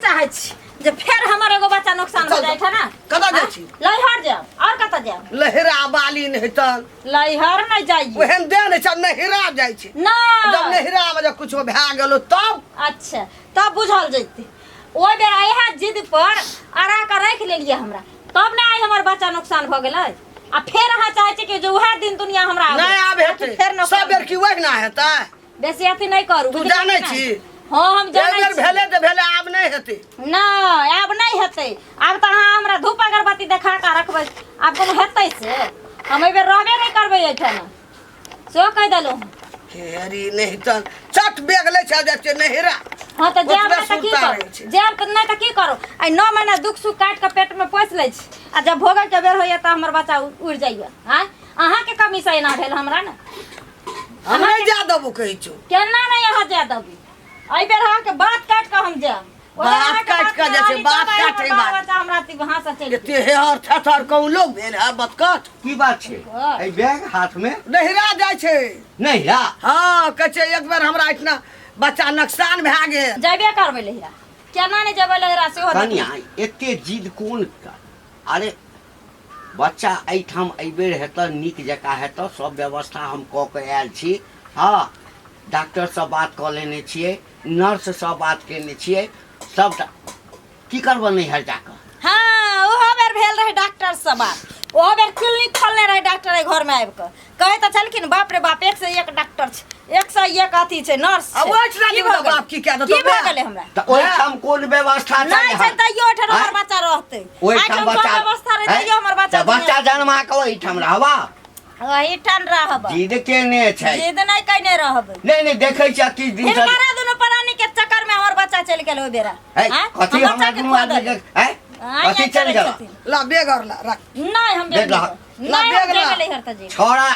चाहै छी जे फेर हमर एगो बच्चा नुकसान हो चल, जाए है ना। कतऽ जाइ छी? लैहर जायब और कतऽ जायब? लहरा बाली नहि तन। लैहर नहीं जाइए। ओहन देह नहि छै, नहिरा जाइ छै। ना। जब नहिरा मे जब कुछो भए गेलो तब। अच्छा, तब बुझल जैते। ओहि बेर इएह जिद पर अड़ा के राखि लेलियै हमरा, तब ने आइ हमर बच्चा नुकसान भऽ गेलै। आ फेर अहाँ चाहै छी कि जे उएह दिन दुनिया हमरा आबै। नहि आब हेतै। फेर नुकसान। सब बेर की वही ना हेतै? बेसी अथी नहि करू। तू बुझलियै जानै कि नहि? छी? हँ, हम एक जानै बेर छी। भेलै तऽ भेलै, आब नहि हेतै। नहि, आब नहि हेतै। आब तऽ अहाँ हमरा धूप अगरबत्ती देखा कऽ रखबै, आब कोनो हेतै से? हम एहि बेर रहबे नहि करबै एहिठाम, सेहो कहि देलहुँ। हेरी नहि तऽ चट बेग लै छै, जाइ छै नहिरा। हँ तऽ जायब ओतबे नहि तऽ की सुरता करू? रहै छै। जायब तऽ नहि तऽ की करू? आइ 9 महीना दुख सुख काटि कऽ पेटमे पोसि लै छी आ जब भोगैके बेर होइए तऽ हमर बच्चा उड़ि जाइए। आँय, अहाँके कमीसँ एना भेल हमरा ने। हम नहि जा देबो कहै छौ। केना नहि अहाँ जाय देबै? एहि बेर अहाँके बात काटि कऽ हम जायब। ओहि बेर बात अहाँके काटि कऽ जाइ छै, रहली, बात तब आइ हमर काटै बाल बात। बच्चा हमरा अथी हाथ से चलि गेल। एते हेहर थेथर कहूँ लोग भेल है बतकट। की बात छै, एहि बैग हाथ में? नहिरा जाइ छै। नहिरा? हँ, कहै छै एक बेर हमरा एहिठिना बच्चा नुकसान भए गेल। जेबे करबै लहिरा, केना नहि जेबै लहिरा सेहो देखबै। कनिया, एते जिद कोन का? अरे बच्चा एहिठाम एहिबेर हेतऽ, नीक जकाँ हेतऽ, सब व्यवस्था हम कऽ के आयल छी। हँ, डॉक्टरसँ बात कऽ लेने छियै, नर्ससँ बात केने छियै, सबटा। की करबऽ नैहर जाकऽ? हाँ, ओहो बेर भेल रहे डॉक्टर से बात। ओहो बेर क्लिनिक खोलने रहे डॉक्टर एहि घर में आबि कऽ। कहै तऽ छलखिन, बाप रे बाप, एक से एक डॉक्टर छै, एक से एक अथी छै, नर्स आ छै। ओहिठिना की की भऽ गेलै? बाप की कए देतौ की भऽ बे? गेलै हमरा? तऽ ओहिठाम कोन व्यवस्था छै? नहि छै तैयो ओहिठाम हमर आँय? बच्चा रहतै। ओहिठाम एहिठाम सब बच्चा व्यवस्था रहै आँय? तैयो हमर बच्चा तऽ बच्चा जन्मा कऽ ओहिठाम रहबा? ओहिठाम रहब। जिद केने छै। जिद नहि कयने रहबै। नहि नहि, देखै छियै किछु दिन से। हिनकरा दुनू प्राणी के चक्कर में हमर बच्चा चलि गेल ओहि बेरा। है, आँय? कथी हम हमरा बच्चा के दुनू खुआ आदमी देलियै। के है? आँय, कथी आँय चलि करै गेल? छथिन। ला बेगर ला रख। नहि, हम देख जेबै लहक। नहि। ला नहि, हम बेग ला। जेबै नैहर तऽ जेबै। छौड़ा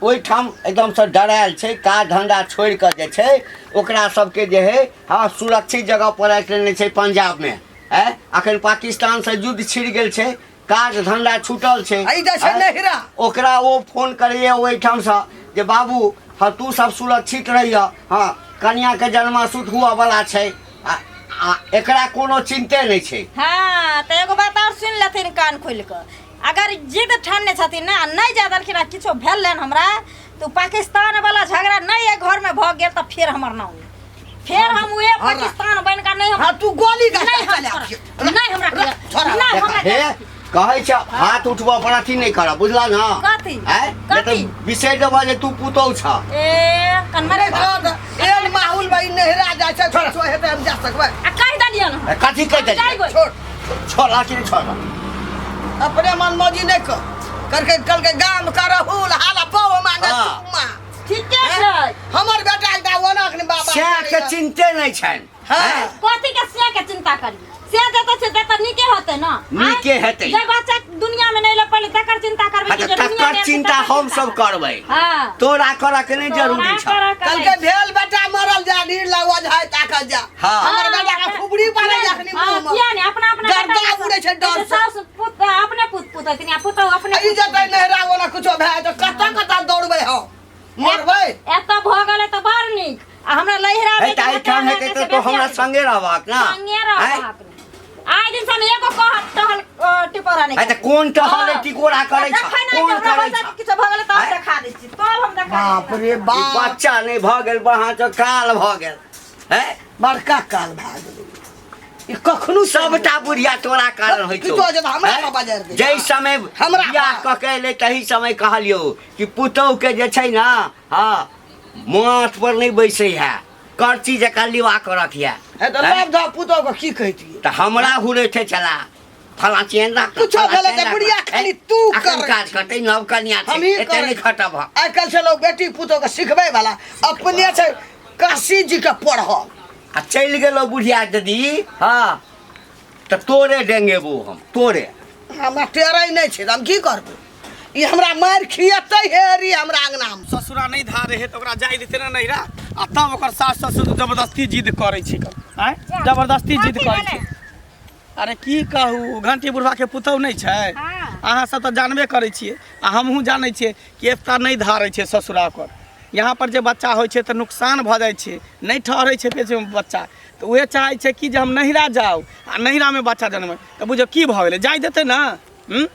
ओहिठाम एकदमसँ डरायल छै, काज धंधा छोड़ि कऽ जे छै ओकरा सबके जे है, हँ, सुरक्षित जगह पर राखि लेने छै पंजाबमे। आँय, अखन पाकिस्तानसँ युद्ध छिड़ गेल छै, काज धंधा छूटल छै। आ ई जाइ छै आँय? नहिरा। ओकरा ओ फोन करैए ओहिठामसँ जे बाबू, हँ, तू सब सुरक्षित रहिह, हँ, कनियाके जन्मासुत हुअ वला छै। आ आ एकरा कोनो चिन्ते नहि छै। हाँ, तऽ एगो बात आओर सुनि लेथिन कान खोलि कऽ। अगर जिद ठानने छथिन ने आ नहि जा देलखिन आ किछो भेल हमरा तऽ पाकिस्तान वाला झगड़ा नहि एहि घरमे भऽ गेल तऽ फेर हमर नाम नहि। फेर हम उहे हाँ, पाकिस्तान बनि कऽ नहि हम। हाँ, तू गोली गाछ नहि हम चला। छोड़ब। नहि हमरा छोड़ा। नहि हमरा। हे, कहै छ हाथ उठबऽ पर अथी नहि करब, बुझला ने? कथी? आँय? नहि तऽ कथी? बिसरि देबऽ जे तू पुतहु छ। ए कनमरे। एहन माहौल में ई नहिरा जाइ छै, किछो हेतै हम जा सकबै? आ कहि देलियन हम। ए, कथी कहि देलियै? जाइबै। छोड़। छोड़, अथी नहि छोड़। अपने मन मौजी नहि कर करके कल के गाम करहुल हाला पाव मांगे। चुम्मा। ठीके छै। हमर बेटा एकटा ओना अखन बाबा सएह के चिन्ते नहि छनि। हाँ। कथी के से के चिंता करी? से जतऽ छै ततऽ नीके होतै ने? नीके हेतै। जे बच्चा दुनिया में नहि पड़ले तकर चिंता करबै हाँ, कि तऽ जे दुनिया तकर में चिंता तकर हम चिंता सब करबै? करबै। हाँ। तोरा करऽ के नहि तोरा जरूरी छ। करऽ के कल नहि। के भेल बेटा मरल जा ढीर लगवा जाय ताकत जा। हाँ। हमर बेटा के फुबड़ी पारे जखनी हाँ, मुंह में किया नहीं अपना अपना गर्दा बेटा के उड़ै छै डर से। सास पुत अपने पुत पुतथिन आ पुतहु अपने आ ई जतै नहिरा ओना कुछो भए तऽ कतऽ कतऽ दौड़बै हम मरबै। एतऽ भऽ गेलै तऽ बड़ नीक आ हमरा लहिरा हे, तऽ एहिठाम हेतै तऽ तो हमरा संगे रहबाक ने? संगे रहबाक ने। आइ दिन से हम एगो कह टहल टिपोरा नहि हे, तऽ कोन टहल टिकोरा करै छ? देखै नहि कोन हमरा करै बच्चा छ? किछो भऽ गेलै तऽ हम आँय? देखा दै छी, तब हम देखा दै बाप छी। रे ई बाप, बच्चा नहि भऽ गेल बहाँ तो काल भऽ गेल। हे, बड़का काल भए गेलै ई कखनो। सबटा बुढ़िया तोरा कारण होइ छौ। किछो जे हमरा हैं? पर बाजार दे। जाहि समय हमरा बियाह पर। कऽ के एलै तही समय कहलियौ कि पुतहु के जे छै ने, हँ, माथ पर नहि बैसै है, करची जकाँ लिवा कऽ रखिए। हे तऽ हैं? लव धऽ पुतहु के की कहितियै? तऽ हमरा हुरै छै छला फलाँ चेन राख, कुछो फलाँ भेलै चेन तऽ राख। बुढ़िया खाली तू अखन करै काज करतै, नव कनिया छै, हमही एते करै नहि छी। खटब हम। आइ काल्हि छै लोक बेटी पुतहु के सिखबै वाला अपने छै काशी जी के पढ़ल। आ चलि गेलौ बुढ़िया दीदी, हँ, तऽ तोरे डेंगेबो हम तोरे। हमरा टेरै नहि छै तऽ हम की करबै? ई हमरा मारि खियेतै हेरी हमरा अंगना मे। ससुरा नहि धारे हे तऽ ओकरा जाय देतै ने नैहरा? आ तब ओकर सास ससुर जबरदस्ती जिद करै छै, आँय, जबरदस्ती जिद कथी करै भेलै? छै। अरे की कहू, घंटी बुढ़बाके पुतहु नहि छै? हाँ। अहाँ सब तऽ जानबे करै छियै आ हमहूँ जानै छियै कि एतऽ नहि धारै छै ससुरा ओकर। यहाँ पर जे बच्चा होइ छै तऽ नुकसान भऽ जाइ छै, नहि ठहरै छै पेटमे बच्चा। तऽ उहे चाहै छै कि जे हम नैहरा जाउ आ नैहरामे बच्चा जनमै तऽ बुझियौ की भऽ गेलै जाय देतै ने हूँ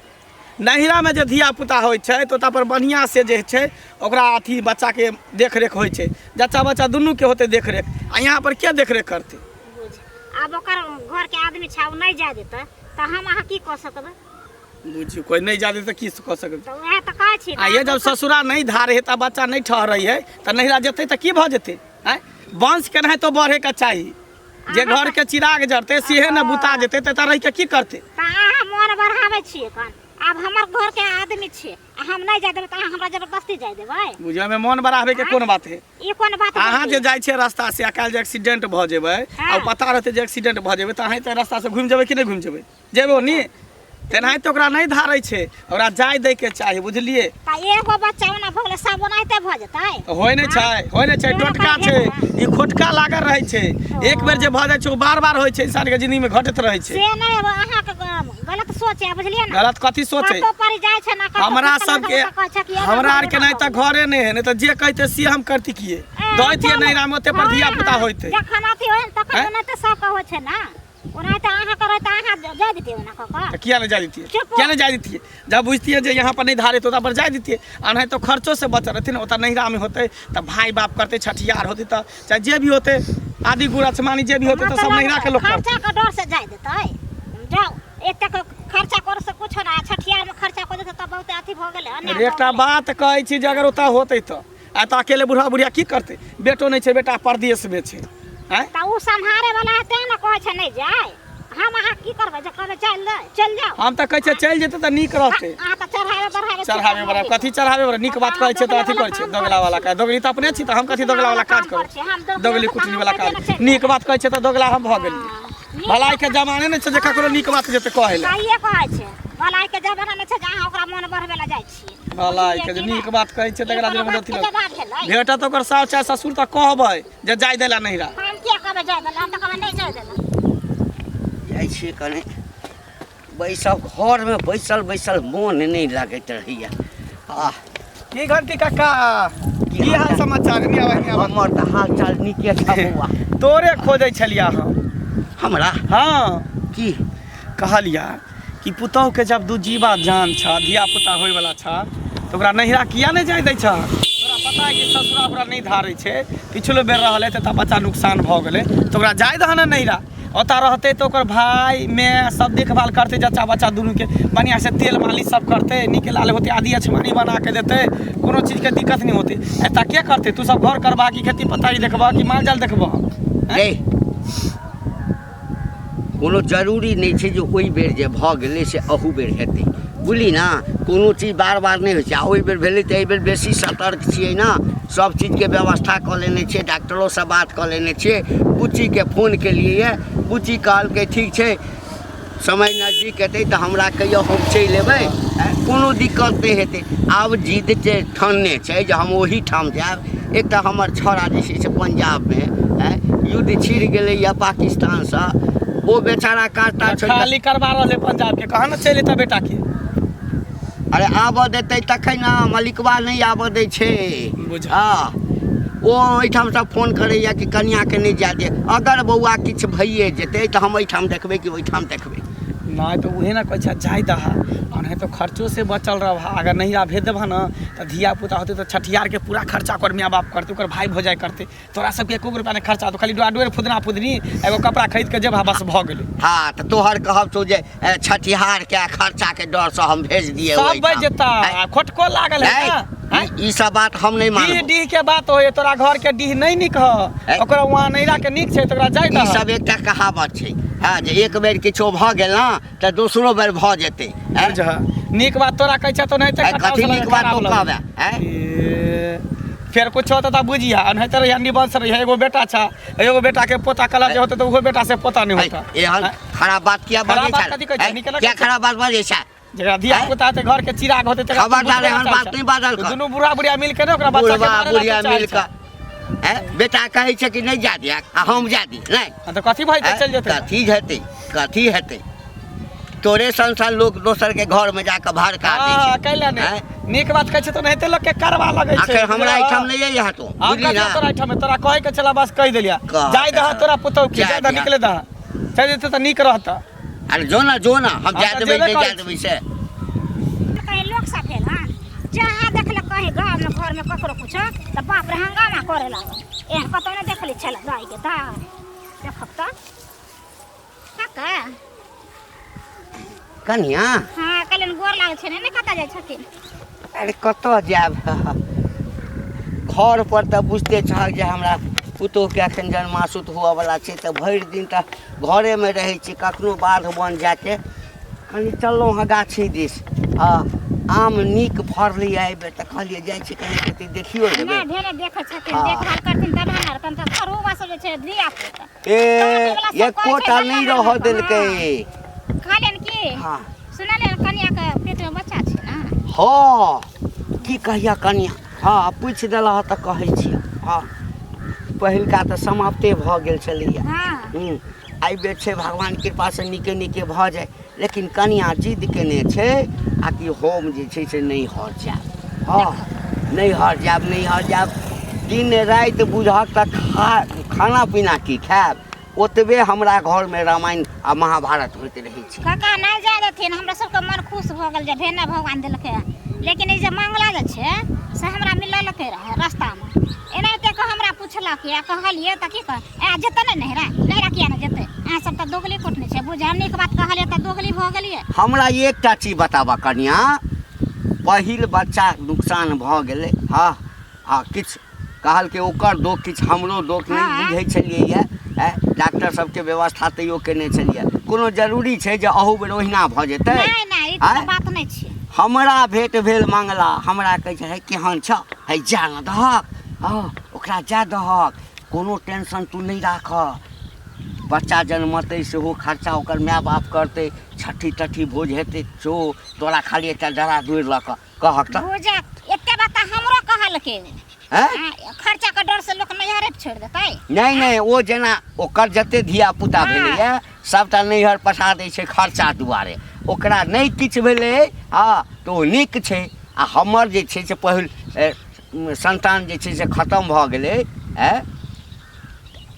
नैहरामे जे धियापुता होइ छै तऽ ओतऽ पर बढ़िआँसँ जे छै ओकरा अथी बच्चाके देखरेख होइ छै जच्चा बच्चा दुनूके होतै देखरेख आ यहाँ पर के देखरेख करतै बुझ आब ओकर घरके आदमी छै ओ नहि जाय देतै तऽ हम अहाँ की कऽ सकबै बुझियौ कोइ नहि जाय देतै तऽ की कऽ सकबै तऽ उएह तऽ कहै छी आ ये जब ससुरा नहि धारे है तऽ बच्चा नहि ठहरै है तऽ नैहरा जेतै तऽ की भऽ जेतै आँय वंश केनाहितो बढ़ैके चाही जे घर के चिराग जरते सेहे ने बुता जेतै तऽ एतऽ रहि के की करतै तऽ अहाँ मोन बढ़ाबै छियै कन आब हमर घर के आदमी छियै आ हम नहि जाय देबै तऽ अहाँ हमरा जबरदस्ती जाय देबै बुझियौ एहिमे मोन बढ़ाबै के कोन बात है ई कोन बात अहाँ भेलै? जे जाइ छियै रास्ता से काल्हि जे एक्सीडेंट भऽ जेबै आ पता रहतै जे एक्सीडेंट भऽ जेबै तऽ अहाँ तऽ रास्ता से घुमि जेबै कि नहि घुमि जेबै जेबो नी तेनाहिते ओकरा नहि धारै छै ओकरा जाय दैके चाही बुझलियै तऽ एगो बच्चा ओना भऽ गेलै सब ओनाहिते भऽ जेतै होइ नहि छै होइ नहि छै टोटका छै ई खोटका लागल रहै छै एक बेर जे भऽ जाइ छै ओ बार बार होइ छै इंसानके जिंदगीमे घटैत रहै छै से नहि अब अहाँके गलत सोच है बुझलियै ने गलत कथी सोच है कतौ पर जाइ छै ने कतौ हमरा किछु सबके तऽ कहै छै कि एना हमरा भऽ आरके गेल, नहि तऽ घरे नहि है नहि तऽ जे कहते से हम करती किए ए, दैतियै नहि राम ओते पर धिया पुता होइते जखन अथी होइ ने तखन हैं? ओनाहिते सबके होइ छै ने ओना तऽ अहाँ करै तऽ अहाँ जाय दितियै ओना कऽ कऽ तऽ किया नहि जाय दितियै चुप। किया नहि जाय दितियै जब बुझतियै जे यहाँ पर नहि धारे तऽ ओतऽ पर जाय दितियै आ नहि तऽ खर्चो से बचल रहतै ने ओतऽ नैहरामे होतै तऽ भाय बाप करतै छठियार होतै तऽ चाहे जे भी होतै आदि गुड़ अछमानी जे भी होतै तऽ सब नैहराके लोक करतै खर्चा के डर से जाय देतै जाउ एतेक खर्चा करे से कुछो ना छठियार में खर्चा कऽ देतै तऽ बहुत अथी भऽ गेलै अन्याय अरे भऽ एकटा गेलै। बात कहै छी जे अगर ओतऽ होतै तऽ आ तऽ अकेले बुढ़ा बुढ़िया की करतै बेटो नहि छै बेटा परदेशमे छै आँय तऽ ओ सम्हारे वाला है तें ने कहै छै नहि जाय हम अहाँ की करबै जे कहबै चल दे चल जाओ हम तऽ कहै छियै चलि जेतै तऽ नीक रहतै अहाँ तऽ चढ़ावे बढ़ावे छियै चढ़ावे बड़ा कथी चढ़ावे बड़ा नीक बात कहै छियै तऽ अथी करै छियै दोगला वाला काज दोगली तऽ अपने छी तऽ हम कथी दोगला वाला काज करू दोगली कुटनी वाला काज नीक बात कहै छियै तऽ दोगला हम भऽ गेलियै भलाई के जमाने नहि छै जे ककरो नीक बात जेतै कहै लए सहिए कहै छै भलाई के जमाना नहि छै जे अहाँ ओकरा मोन बढ़बै लए जाइ छियै भलाई के जे नीक बात कहै छियै तकरा ई जे कोनो मदद बातके जवाब भेलै भेटत ओकर साउ चाहे ससुर तऽ कहबै जे जाय देला नैहरा हम किया कहबै जाय देला हम तऽ कहबै नहि जाय देला जाइ छियै कने बैसल घरमे बैसल बैसल मोन नहि लगैत रहैया आह की घंटी काका की हाल समाचार नहीं आबै नहीं आबै हमर तऽ हाल चाल नीके छौ बौआ तोरे खोजै छलिया हम हमरा हाँ की कहलिया कि पुतहुके जब दू जीवा जान छ धिया पुता होइवला छ तऽ ओकरा नैहरा किया नहि जाय दै छ तोरा पता है कि ससुरा ओकरा नहि धारै छै पिछलो बेर रहलै तऽ बच्चा नुकसान भऽ गेलै तऽ ओकरा जाय दह ने नैहरा ओतऽ रहतै तऽ ओकर भाय माय सब देखभाल करतै जच्चा बच्चा दुनूके बढ़िआँसँ तेल मालिश सब करतै नीक लाल होतै आदि अछमानी बना कऽ देतै कोनो चीजके दिक्कत नहि होतै एतऽ के करतै तू सब घर करबह कि खेती पथारी देखबह कि माल जाल देखबह रे कोनो जरूरी नहि छै जे ओहि बेर जे भऽ गेलै से अहू बेर हेतै बुझली ने कोनो चीज बार बार नहि होइ छै आ ओहि बेर भेलै तऽ एहि बेर बेसी सतर्क छियै ने सभ चीजके व्यवस्था कऽ लेने छियै डॉक्टरोसँ बात कऽ लेने छियै बुच्चीके फोन केलियै बुच्ची कहलकै ठीक छै समय नजदीक हेतै तऽ हमरा कहियौ हम चलि अयबै कोनो दिक्कत नहि हेतै आब जिद जे ठानने छै जे हम ओहीठाम जायब एकटा हमर छौड़ा जे छै से पंजाबमे युद्ध छिड़ गेलैए पाकिस्तानसँ ओ बेचारा काज ताज छोड़ि कऽ खाली करवा रहले पंजाब के कहाँ ने चलि एता बेटा के अरे आबऽ देतै तखन ने मलिकवा नहि आबऽ दै छै बुझ। हँ ओ ओहिठामसँ फोन करैए कि कनिआँके नहि जाय दे अगर बौआ किछु भइए जेतै तऽ हम एहिठाम देखबै कि ओहिठाम देखबै नहि तऽ उहे ने कहै छै जाय दहा और नहीं तो खर्चो से बचल रह अगर नहीं आ भेज देबह ने तऽ धिया पुता होतै तऽ छठियारके पूरा खर्चा ओकर माय बाप करतै ओकर भाय भौजाइ करतै तोरा सबके एको रुपया नहि खर्चा होतौ खाली डोआ डोर फुदना फुदनी एगो कपड़ा खरीद के जेबह बस भऽ गेलै हाँ तऽ तोहर कहब छौ जे छठिहारके खर्चाके डरसँ हम भेज दिए सब बचि जेता आ खोटको लागल है ना आँय? ई सब बात हम नहि डीह मानब डीह के बात होय तोरा घर के डीह नहीं नीक ह ऐ। ओकरा वहाँ नैरा के नीक छै तोरा जाय ई दह सब एकटा कहावत छै हँ जे एक बेर किछो भऽ गेल ने तऽ दोसरो बेर भऽ जेतै ऐं? बुझह नीक बात तोरा कहै छै तो नहीं ऐ, कथी नीक बात तू कहबे ऐं? फेर कुछ होता तऽ बुझिया नहीं तऽ रहिया निबंध से रहिया एगो बेटा छा एगो बेटा के पोता कला जे होते तऽ ओहो बेटा से पोता नहीं ऐ, होता एहन ऐं? खराब बात किया खराब बजै बात छै कथी कहै छै? नीक ना किया कहै छै? खराब बात बजै छै जकरा धिया ऐं? पुता होते घर के चिराग होते तकरा खबरदार दुनू एहन बुढ़ा बात चाहै नहि बाजल छै। कर। दुनू बुढ़ा बुढ़िया मिल के ने ओकरा बच्चा के बुढ़वा मारे ला बुढ़िया तऽ चाहै मिल छै। कऽ ऐं? बेटा कहै छै कि नहि जा दिया आ हम जा दी नहि हाँ तऽ कथी भऽ जेतै चलि जेतै कथी हेतै कथी हेतै तोरे सन सन लोक दोसर के घर में जाके भड़का दै हाँ छै कैला नहि आँय? नीक बात कहै छै तऽ ओनाहिते लोकके करवा लगै छै। आखिर हमरा एहिठाम नहि अइहे तू, हम बुझली कथी ना? तोरा एहिठाम तोरा कहै के छला बस कहि देलियै। कह जाय दह तोरा पुतहु के, जाय जाय दह, दिहऽ। निकले दह, चलि जेतै तऽ नीक रहतऽ। अरे जो ना, जो ना, हम हम जा तऽ देबै, जेबे नहि करै जा देबै से। कहीं लोक सब भेल हन, जहाँ देखलक कहीं गाँवमे घरमे ककरो कुछो तऽ बाप रे हंगामा करे लागल। एहन कतौ नहि देखली छल गाय के दाय। देखब तऽ काका। कनिया। हाँ, कहलियनि गोर लागै छै ने, नहि कतऽ जाइ छथिन? अरे कतऽ जायब, घर पर तऽ बुझिते छहक जे हमरा पुतोहके एखन जन्मासुत हुअवला छै, तऽ भरि दिन तऽ घरेमे रहै छी, कखनो बाध बन जाके कनि चललहुँ हँ गाछी दिस। हँ, आम नीक फड़लैए एहिबेर, तऽ कहलियै जाइ छी कनि कति देखियो लेबै। नहि भेलै देखै छथिन। हाँ। देखभाल करथिन तब ने रहतनि तऽ थरुआ सब जे छै धिया पुता ए काटैवला सब कहै छै एकोटा नहि गन्दा रहऽ गन्दा। देलकै। कहलियनि की? हाँ। सुनलियनि कनियाके पेटमे बच्चा छै ने? हँ, की कहिया कनिया, हँ पूछि देलह तऽ कहै छियै। हँ, पहिलका तऽ समाप्ते भऽ गेल छलैए। हाँ। हूँ, एहि बेर छै भगवान कृपासँ नीके नीके भऽ जाय, लेकिन कनिया जिद केने छै आ कि हम जे छै से नैहर जायब। हँ, नैहर जायब, नैहर जायब। दिन राति बुझहक तऽ खाना पीना की खायब, ओतबे हमरा घरमे रामायण आ महाभारत होइत रहै छै। काका नहि जाय देथिन, हमरा सबके मन खुश भऽ गेल जे भेने भगवान देलकै हन, लेकिन ई जे मंगला जे छै से हमरा मिललकै रहए रास्तामे, एनाहिते कऽ हमरा पुछलक या कहलियै तऽ की कह ए जेतै ने नैहरा, नैहरा किया नहि जेतै? अहाँ सब तऽ दोगली कुटने छै बुझ, हम नीक बात कहलियै तऽ दोगली भऽ गेलियै। हमरा एकटा चीज बताबऽ कनिया, पहिल बच्चा नुकसान भऽ गेलै। हँ हँ, किछु कहलकै ओकर दोख, किछु हमरो दोख नहि। हाँ। बुझै छलियै यऽ, डॉक्टर सबके व्यवस्था तैयो केने छलियै, कोनो जरूरी छै जे अहू बेर ओहिना भऽ जेतै? नहि नहि, ई कोनो आँय? बात नहि छै। हमरा भेंट भेल मंगला, हमरा कहै छै, हे केहन छ, हे जा ने दहक, हँ ओकरा जा दहक, कोनो टेंशन तू नहि राख, बच्चा जन्मतै सेहो खर्चा ओकर माय बाप करतै, छठी तठी भोज हेतै, सो तोरा खाली एकटा डरा दूर लऽ कऽ कहक तऽ। भोजा एते बात तऽ हमरो कहलकै। हैं? हाँ, खर्चा के डर से लोक नैहरे छोड़ि देतै? नहि नहि, ओ जेना ओकर जते धिया पुता भेलैए सबटा नैहर पठा दै छै खर्चा दुआरे, ओकरा नहि किछु भेलै। हँ, तऽ ओ नीक छै, आ हमर जे छै से पहिल संतान जे छै से खतम भऽ गेलै। आँय,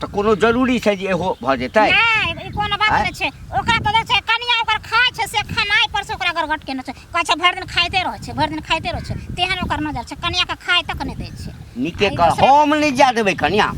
तऽ कोनो जरूरी छै जे इहो भऽ जेतै? नहि, ई कोनो बात आँय? नहि छै। ओकरा तऽ देखै छै कनिया ओकर खाइ छै से खेनाइ पर से ओकरा गरगट केने छै, कहै छै भरि दिन खाइते रहै छै, भरि दिन खाइते रहै छै, तेहन ओकर नजर छै, कनिया के खाइ तक नहि दै छै। नीके आ ई कर। दोसरा- हम नहि जाय देबै कनिया,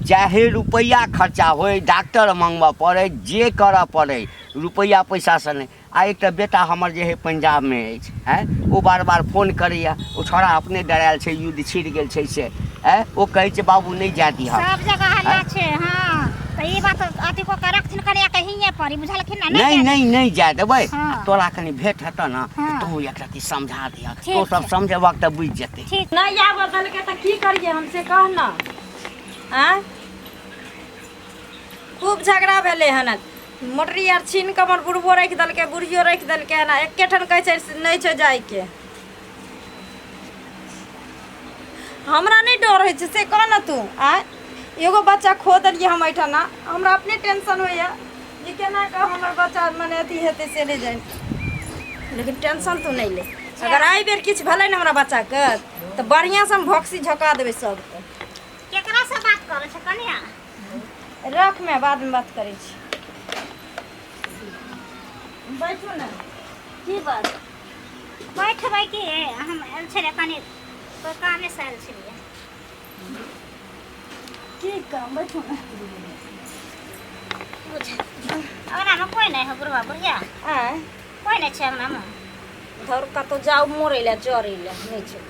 चाहे रुपैआ खर्चा होय, डॉक्टर मंगबऽ पड़ै, जे करऽ पड़ै, रुपैआ पैसासँ नहि। आ एकटा बेटा हमर जे है पंजाबमे अछि, आँय, ओ बार बार फोन करैए, ओ छौड़ा अपने डरायल छै, युद्ध छिड़ गेल छै से, आँय, ओ कहै छै बाबू नहि जाय दिहक। सब जगह हल्ला छै। हाँ, तऽ ई बात अथी कऽ के रखथिन कनिया के हिये पर, ई बुझलखिन ने? नहि नहि, नहि जाय देबै। हाँ। तोरा कनि भेंट हेतऽ ने, हाँ। तू एक रत्ती समझा दिहक। ठीक तो सब छै। समझेबक तऽ बुझि जेतै। ठीक। नहि आबऽ देलकै तऽ की करियै हम से कह ने? आँय, खूब झगड़ा भेलै हन, मोटरी आर छीन कऽ हमर बुढ़बो राखि देलकै, बुढ़ियो राखि देलकै हन, आ एकेठाम कहै छै नहि छै जाइके। हमरा नहि डर होइ छै से कह ने तू? आँय, एगो बच्चा खो देलियै हम एहिठाम, हमरा अपने टेंशन होइए जे केना कऽ हमर बच्चा मने अथी हेतै से नहि जानि, लेकिन टेंशन तू नहि ले, अगर एहि बेर किछु भेलै ने हमरा बच्चाके तऽ बढ़िआँसँ हम भोक्सी झोका देबै सबके। केकरा से बात करै छै कनिया? रख, मैं बाद में बात करै छी, बैठू ने। की बात बैठबै की, हम आयल छलियै कनि कोइ कामे से आयल छलियै। की काम? बैठू ने। अंगनामे कोइ नहि है बुढ़वा बुढ़िया? आँय? कोइ नहि छै अंगनामे? धर, कतहु जाउ मरै लए जरै लए, नहि छै।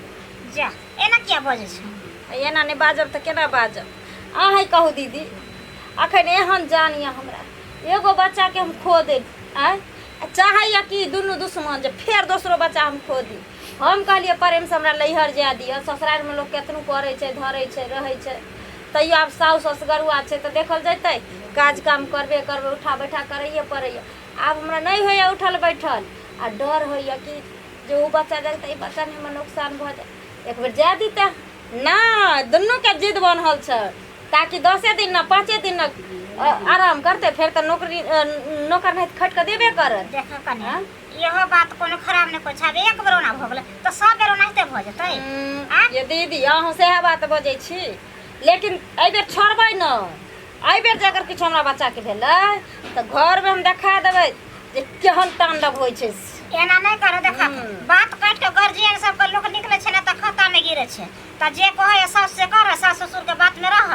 जा, एना किया बजै छै? एना नहि बाजब तऽ केना बाजब? अहेँ कहू दीदी, अखन एहन जान यऽ हमरा, एगो बच्चाके हम खो देली, आँय, आ चाहैए कि दुनू दुश्मन जे फेर दोसरो बच्चा हम खो दी। हम कहलियै प्रेमसँ हमरा नैहर जाय दिअ, ससुरारिमे लोक केतनो करै छै, धरै छै, रहै छै, तैयो आब साउस असगरुआ छै तऽ देखल जेतै, काज काम करबे करबै, उठा बैठा करैए पड़ैए। आब हमरा नहि होइए उठल बैठल, आ डर होइए कि जे ओ बच्चा जगतै, ई बच्चा ने हमर नुकसान भऽ जाय। एक बेर जाय दितै नहि, दुनूके जिद बान्हल छै ताकि 10 दिन ने 5 दिन ने आराम करतै, फेर तऽ नौकरी नौकर नहि खटि कऽ देबे करत। देखो कनिया, इहो बात कोनो खराब नहि कहै छै। आब एक बेर ओना भऽ गेलै तऽ सब बेर ओनाहिते भऽ जेतै? आँय? ये दीदी, अहूँ सएह बात बजै छी, लेकिन एहिबेर छोड़बै न। एहिबेर जे अगर किछु हमरा बच्चाके भेलै तऽ घरमे हम देखा देबै जे केहन तांडव होइ छै। एना नहि करू। देखा, बात काटि कऽ गार्जियन सबके लोक निकलै छै ने तऽ खत्तामे गिरै छै। तऽ जे कहै सास से कर, सास ससुरके बातमे रह।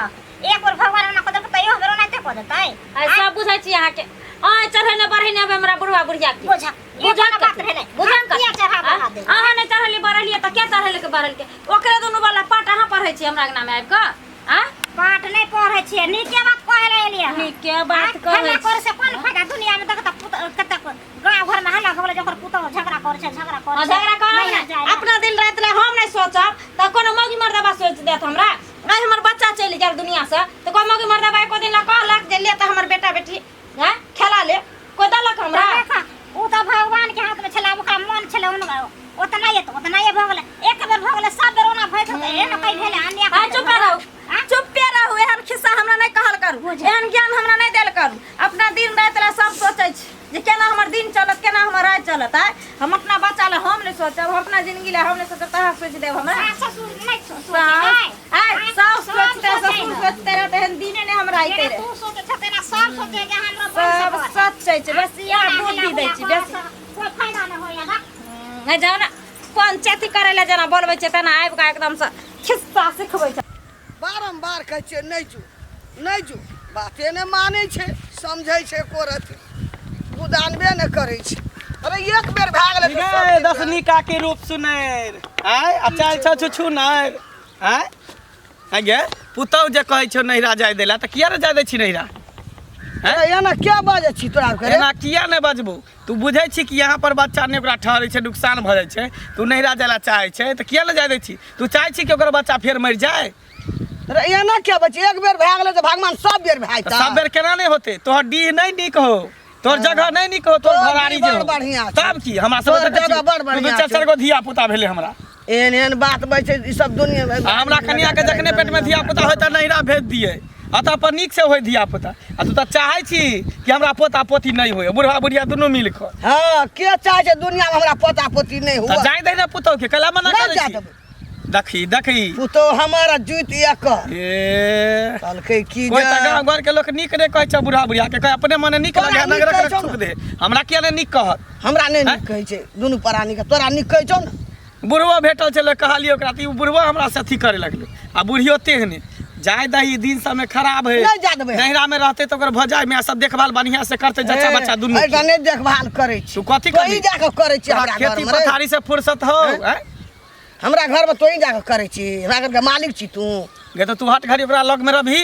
एक बेर भगवान ओना कऽ देलकै तऽ इहो बेर ओनाहिते कऽ देतै। आइ सब बुझै छी अहाँके। आइ चढ़ै ने बढ़ै ने हमरा बुढ़वा बुढ़िया के। बुझा, ई बुझा कोनो बात भेलै? बुझा। हम किया चढ़ा बढ़ा देबै? अहाँ नहि चढ़लियै बढ़लियै तऽ के चढ़ेलकै बढ़ेलकै? ओकरे दुनू वाला पाट अहाँ पढ़ै छी हमरा अंगना मे आबि कऽ आ पाठ नहि पढ़ै छियै, नीके बात कहै लए एलियै हन। नीके बात आँय, कहै हल्ला छी। करै से कोन फायदा दुनिया में? देख तऽ पुत कतेक गाँव घर में हल्ला भऽ गेलै जे ओकर पुतहु झगड़ा करै छै, झगड़ा करै हाँ, छै। झगड़ा करब नैहर ने। जाय लए। अपना दिन राति ला हम नहि सोचब तऽ कोनो मौगी मर्दबा सोचि देत हमरा? आइ हमर बच्चा चलि गेल दुनिया से तऽ कोइ मौगी मर्दबा एको दिन ला कहलक जे ले तऽ हमर बेटा बेटी हैं खेला ले? कोइ देलक हमरा? तऽ देख, ओ तऽ भगवान के हाथ में छलै। आब ओकरा मन छलै हुनका ओतना ये तऽ ओतना ये भऽ गेलै। एक बेर भऽ गेलै, सब बेर ओना भऽ जेतै? एहन कहीं भेलै अन्याय? आइ चुपे रहू, चुप्पे रहू। एहन खिस्सा हमरा नहि कहल करू, एहन ज्ञान हमरा नहि देल करू। अपना दिन राति ला सब सोचै छी जे केना हमर दिन चलत, केना हमर राति चलत। आइ हम अपना बच्चा ला हम नहि सोचब, हम अपना जिंदगी ला हम नहि सोचब तऽ अहाँ सोचि देब हमरा? सास ससुर नहि सोचै? सास आइ सास सब सोचते, सोचै ससुर है। सोचते रहते, एहन दिने नहि हमरा अइते जेना रहे। तू सोचै छ तेना सब सोचै जे हमरो वंश सब बढ़े। सोचै छै, बस इएह बुद्धि दै छी बेसी। कोई फायदा नहि होइए ना। नहि जाउ ने, पंचायती करै लए जेना बोलबै छै तेना आबि कऽ एकदमसँ खिस्सा सिखबै छै। बारम्बार कहै छियै नहि जो, नहि जो, बाते नहि मानै छै, समझै छै एको रत्ती गुदानबे नहि करै छै। अरे एक बेर भए गेलै तऽ सब गे दिन दसनी काकी रूप सुनैर आय आ चाल छौ छुछु नैर आय। आय गे पुतहु जे कहै छौ नैहरा जाय देला तऽ किया ने जाय दै छी नैहरा? अरे एना क्या बाजै छी तोरा आरके रे? एना किया नहि बजबू? तू बुझै छी कि यहाँ पर बच्चा नहि ओकरा ठहरै छै, नुकसान भऽ जाइ छै। तू नैहरा जाय ला चाहै छै तऽ किया नहि जाय दै छी? तू चाहै छी कि ओकर बच्चा फेर मरि जाय? अरे एना क्या बाजै छी? एक बेर भए गेलै तऽ भगवान सब बेर भए तऽ जेतै? सब बेर केना नहि होतै? तोहर डीह नहि नीक हो, तोहर जगह नहि नीक हो, तोहर तोहर घरारी डीह जे बड़ हो। बढ़िआँ छौ। तब की हमरा सब तोहर देखै छी, जगह बड़ दू दू बढ़िआँ चारि छौ। चारि गो धिया पुता भेलै हमरा। एहन एहन बात बजै छै ई सब दुनिया आ हमरा कनिया के जखने पेट में धिया पुता होय तऽ नैहरा भेज दिए, अतः पर नीक से होय धिया पुता। आ तू तऽ चाहै छी कि हमरा पोता पोती नहि होय, बुढ़वा बुढ़िया दुनू मिल कऽ। हँ, के चाहै छै दुनिया में हमरा पोता पोती नहि तऽ हुए? जाय दे ने पुतहु के, कैला मना नहि करै जा छी? देबै। देखी देखी, पुतोह हमर आ जुति एकर। ए कहलकै की कोइ जे तऽ गाँव घर के लोक नीक नहि कहै छै बुढ़ा बुढ़िया के, कहै अपने मने नीक तोरा लगे नीक नगरक कहै छौ थूक ने? दे। हमरा किया नहि नीक कहत? हमरा नहि आँय? नीक कहै छै दुनू प्राणी के, तोरा नीक कहै छौ ने? बुढ़बो भेटल छलै, कहलियै ओकरा तऽ ई बुढ़बो हमरा से अथी करे लगलै आ बुढ़ियो तेहने। जाय दही, दिन समय खराब है। नहि जा देबै। नैहरा में रहते तऽ ओकर भजाइ माय सब देखभाल बढ़िया से करते, जच्चा बच्चा दुनू एहिठाम के। नहि देखभाल करै छी। तू कथी तोही करबी? जाकऽ करै छी तोरा हमरा खेती घरमे रे। पथारी से फुर्सत हो? आँय? हमरा घरमे तोही जाकऽ करै छी? हमरा घरके मालिक छी तू? गे तऽ तू हट घड़ी ओकरा लग में रहबही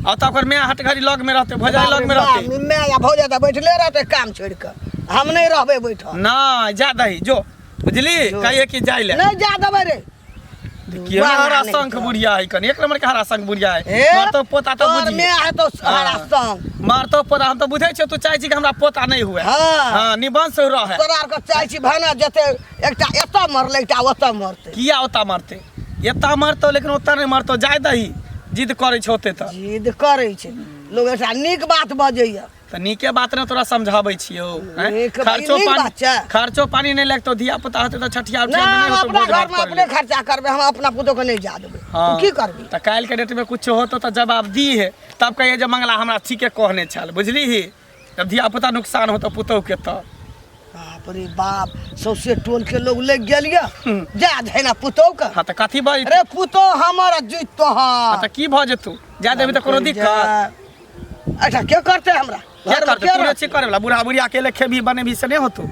आ तऽ ओकर माय हट घड़ी लग में रहते, भौजाइ लग में रहते। माय या भौजाइ तऽ बैठले रहते काम छोड़ि कऽ, हम नहि रहबै बैठल। ना जा दही, जो बुझली। जो। कहिए कि जाय ले। नहि जा देबै रे। केहन बाला हरा नहि शंख कर। बुढ़िया है, कनि एक नंबर के हरा शंख बुढ़िया है। ए, मारतो पोता तऽ तोहर बुझी माय हेतौ हरा हाँ। संग। मारतो पोता, हम तऽ बुझै छियौ तू चाहै छी कि हमरा पोता नहि हुए। हाँ। हाँ, निबंश रहे। तोरा आरके चाहै छी भाना जेते एकटा एतऽ मरलै, एकटा ओतऽ मरतै। किया ओतऽ मरतै? एतऽ मरतौ लेकिन ओतऽ नहि मरतौ। जाय दही, जिद करै छौ ओते तऽ। जिद करै छै लोक, एकटा नीक बात बजैया तऽ नीके बात ने तोरा समझाबै छियौ, आँय? नीक- खर्चो नीक पानी बात छै। खर्चो पानी नहि लगतौ, धिया पुता हेतौ तऽ छठिया नहि, उठिया हम नहि होतौ अपना भोज भात घरमे करै अपने लेल। खर्चा करबै, हम अपना पुतोहके नहि जा देबै। हाँ। तू की करबी? तऽ काल्हिके डेटमे कुछो होतौ तऽ जवाब दी है, तब कहिए जे मंगला हमरा ठीके कहने छल, बुझलीही? जब धिया पुता नुकसान होतौ पुतोहके तऽ बाप रे बाप, सौंसे टोल के लोग लग गेल ये जा धैना पुतोह के। हाँ तऽ कथी भऽ जेतौ? अरे पुतोह हमर आ जुति तोहर। हाँ, तऽ की भऽ जेतौ? जा देबी तऽ कोनो दिक्कत? अच्छा, के करतै हमरा के घरमे? करतै? के तू रहतै? छी करे वाला? बूढ़ा बुढ़िया अकेले खेबी बनेबी से नहि होतौ,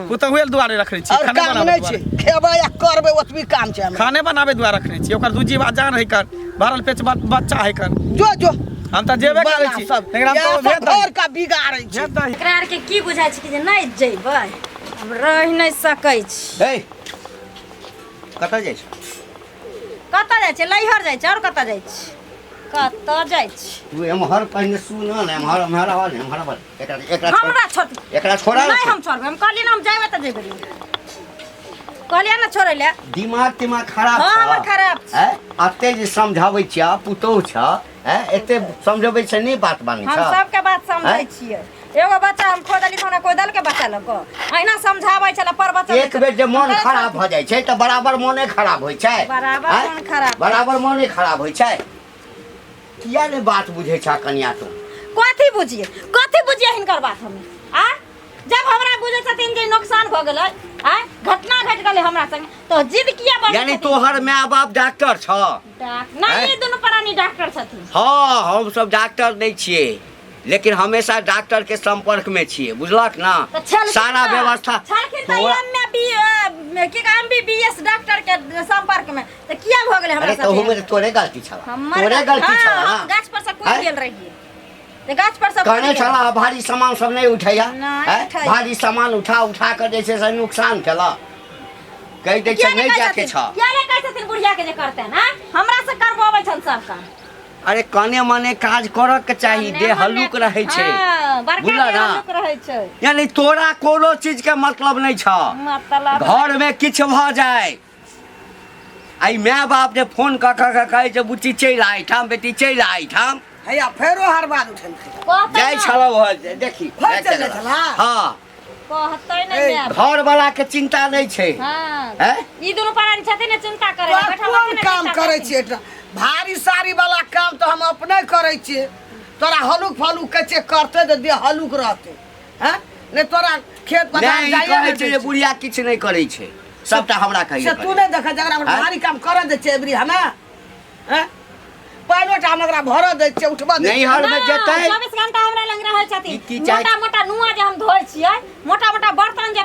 पुतहुए दुआरे रखने छी। और खाने काम बनाबै नहि दुआरे। छै, खेबै आ करबै ओतबी काम छै हमरा। खाने बनाबै दुआरे रखने छी, ओकर दू जीवा जान है कर भरल पेच बच्चा है कर। जो जो, हम तऽ जेबे करै बला छी सब लेकिन हम इएह तो सब भेज दही। घर का बिगाड़ै छै। भेज दही। एकरा आरके की बुझाइ छै कि जे नहि जेबै, हम रहि नहि सकै छी। हे, कतऽ जाइ छै? कतऽ जाइ छै? लैहर जाइ छै, आओर कतऽ जाइ छै? कतऽ जाइ छै? तू एम्हर पहिने सुन ने, एम्हर एम्हर आबऽ ने, एम्हर आबऽ। एकरा एकरा छोड़। हमरा छोड़, एकरा छोड़ा नहि हम छोड़बै। हम कहलियै ने हम जेबै तऽ जेबै। कहलियै ने छोड़ै लए। दिमाग तिमाग खराब हाँ, छौ? हमर खराब छै। हैं? एते जे समझाबै छियै, पुतोहु छ, हैं, एते समझबै छै नहि बात मानै हम छ। सबके बात समझै आँय? छियै। एगो बच्चा हम खो देली तऽ हमरा कोइ देलकै बच्चा? बच्चा लऽ कऽ अहिना समझाबै छलै पर बच्चा एक बेर जे मन खराब भऽ जाइ छै तऽ बराबर मोने खराब होइ छै। बराबर आँय? मोन खराब। बराबर मोने खराब होइ छै। किया नहि बात बुझै छह कनिया तू? कथी बुझिए, कथी बुझिए हिनकर बात हमे? आ जब हमरा बुझै छथिन जे नुकसान भऽ गेलै, आ घटना घटि गेलै हमरा संगे, तऽ जिद किया बढ़ै यानी छथिन? तोहर माय बाप डॉक्टर छ? नहीं, आँय? दुनू प्राणी डॉक्टर छथिन। हँ, हमसब डॉक्टर नहि छियै, लेकिन हमेशा डॉक्टर के संपर्क में छियै, बुझलक ना? तऽ छलखिन सारा व्यवस्था छलखिन तऽ तोरा- एम में बी की M B B S doctor के संपर्क में, तऽ किया भऽ गेलै हमरा अरे तहू में साथे? तऽ तोरे गलती छला। हमर तोरे गलती हाँ, छला हम ना। गाछ पर से कूदि आँय? गेल रहियै, तऽ गाछ पर से कहने कूदि गेल। छला भारी सामान सब नहि उठैया। नहि आँय? उठैया। भारी सामान उठा उठा कऽ जे छै से नुकसान केलक, कहि दै किया छै नहि कहै जाके छथिन? छ। किया नहि कहै छथिन बुढ़िया के जे करतै ना? हमरा से करबबै छन सब काम। अरे कने मने काज करऽ के चाही, कने देह मने- हल्लुक रहै छै। हाँ, बड़का बुझलह देह ना? हल्लुक रहै छै। यानी तोरा कोनो चीज के मतलब नहि छ। मतलब घर में किछु भऽ जाय, आइ माय बाप जे फोन कऽ कऽ के कहै छै बुच्ची चलि आ एहिठाम, बेटी चलि आ एहिठाम। हैया फेरो हर बात उठेलकै। कहतै जाइ ना। छलहुँ देखी। फेर चलि जाइ छला? हँ। कहतै नै ए, माय। घर वाला के चिंता नहि छै। हाँ। हैं? ई दुनू प्राणी छथिन ने चिंता करे तोरा कोन काम करै छियै एतना? भारी सारी वाला काम तऽ हम अपने करै छियै। तोरा हलुक फलुक कहै छियै करतै तऽ देह हलुक रहतै, हैं? नहि तोरा खेत पथार नहि, ई जाइए कहै नहि छै दै जे छै। बुढ़िया किछु नहि करै छै, सबटा हमरा से कहिए। तू नहि देखै जकरा हैं? भारी काम करऽ दै छियै एबरी हमे, हैं? पानिओ टा हम एकरा भरऽ दै छियै, उठबऽ दै छियै? नैहर मे जेतै। 24 घंटा हमरा लग रहै छथिन। ई की चाही? मोटा मोटा नुआ जे हम धोइ छियै, मोटा मोटा बर्तन जे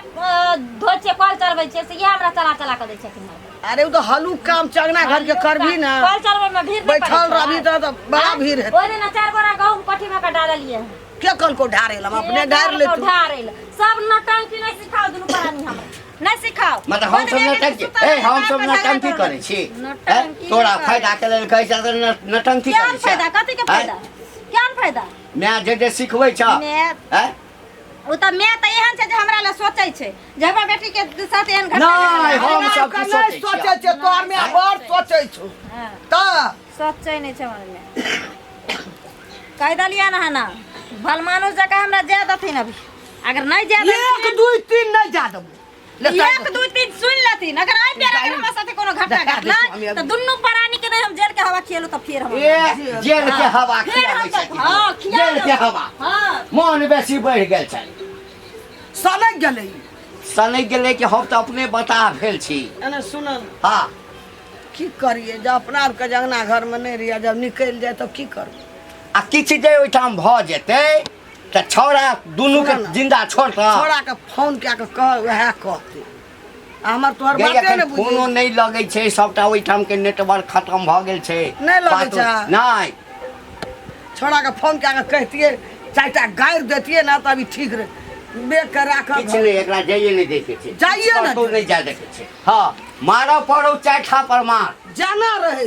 धोइ छियै, कल चलबै छियै, से इएह हमरा चला चला कऽ दै छथिन। अरे ओ तऽ हलुक काम चंगना घर के करबी ना। कल चलबै में भीड़ नहि बैठल पड़ै छै। रहबी तऽ बड़ा भीड़ हेतै। ओहि दिना 4 बोरा गहूम कोठी में कऽ डाललियै। के कहलकौ ढारै लए? हम अपने ढारि लेतौ। ढारै लए सब नौटंकी नहि सिखाउ, दुनू प्राणी हमरा नहि सिखाउ। मतलब हम सब नौटंकी, ए हम सब नौटंकी करै छी? नौटंकी तोरा नहि करै। फायदा के लेल कहै छै तऽ नौटंकी केहन करै छै। फायदा? कथी के फायदा? केहन फायदा? माय जे जे सिखबै छ। माय हैं? ओ तऽ माय तऽ एहन छै जे हमरा लए सोचै छै जे हमरा बेटी के साथ एहन घटना नहि, घटलै। हम सब की नहि सोचै सोचै छियै, तोहर माय बड़ सोचै छौ। हाँ, तऽ सोचै नहि छै हमर माय। कहि देलियै ने हना, भलमानुस जकाँ हमरा जाय देथिन अभी। अगर नहि जाय 1 देथिन, 2 3 नहि जा देबो। ले 1 2 3 सुनि लेथिन। अगर आइ बेर अगर हमरा साथे कोनो घटना देखा दै घटलै छौ हम तऽ दुनू प्राणी के नहि हम जेल के हवा खियेलहुँ तऽ फेर हम ए जेल के हवा फेर खियाबै हम तऽ छथिन। हाँ, खिया जेल के देबै। हवा। हाँ। मोन बेसी बढ़ि गेल छै। सनकि गेलै। सनकि गेलै कि हम तऽ अपने बताह भेल छी। एने सुनल। हाँ। की करियै जब अपना आरके जंगना घरमे नहि रहियै, जब निकलि जाय तब की करबै? आ किछु जे ओहिठाम भऽ जेतै तऽ छौड़ा दुनू के सुनऽ ने। जिंदा छोड़तऽ? छौड़ाके फोन कए कऽ कह, उएह कहतै। आ हमर तोहर गै, बाते एखन नहि फोनो बुझै। नहि लगै छै, सबटा ओहिठाम के नेटवर्क खतम भऽ गेल छै। नहि लगै बातो- छै? नहि। छौड़ाके फोन कए कऽ कहितियै, 4टा गारि दैतियै ने तऽ अभी ठीक रहै। बेग के राखब। किछु नहि, एकरा जाइए नहि दै के छै। जाइए नहि कतौ नहि जाय दै के छै। हँ, मारऽ पड़ौ 4 थापर मार। जाना रहै।